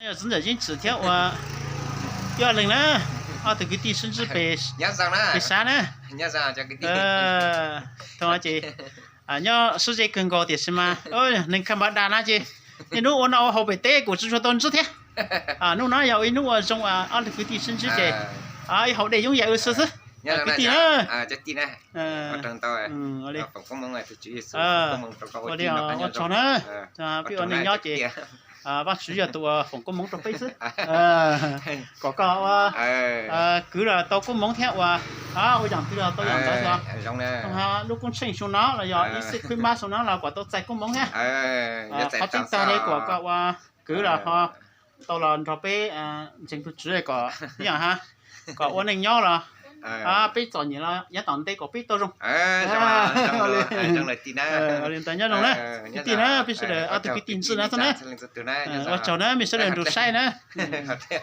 Txiv ntxawm Yeej Tsim thiab ua ib ob leeg na, ob tug kwv tij sib ntsib pem sab na. Thov ces nyob sib ze kawg nkaus tiam sis mas neeg kha npab da na ces niaj hnub ua noj ua haus pem teb kuv tsis tshua tau ntsib thiab. Hnub no yog ib hnub ua zoo ob tug kwv tij sib ntsib ces ib hauv dej yooj yim ua xwb xwb. Kwv tij na, ua li ua tsaug na, peb ua neej nyob ces Vajtswv yog tus uas foom koob hmoov rau peb xwb. Kom koj ua kwv los tau koob hmoov thiab ua, ua yaam twg los tau yaam ntawd xwb. Lub koob tsheej xyoo no los yog ib xib khwb mab xyoo no los kom tau txais koob hmoov thiab. Qhov tseeb tag li kom koj ua kwv los ho tau los nrog peb ntseeg tus Tswv kom ib yaam hab, kom ua neej nyob los peb txom nyem los yav tom ntej kom peb tau zoo. Li ntawd nyob zoo na, kwv tij na, peb sawv daws ob tug kwv tij ntxwg na, ua tsaug na, mej sawv daws nrug saib na.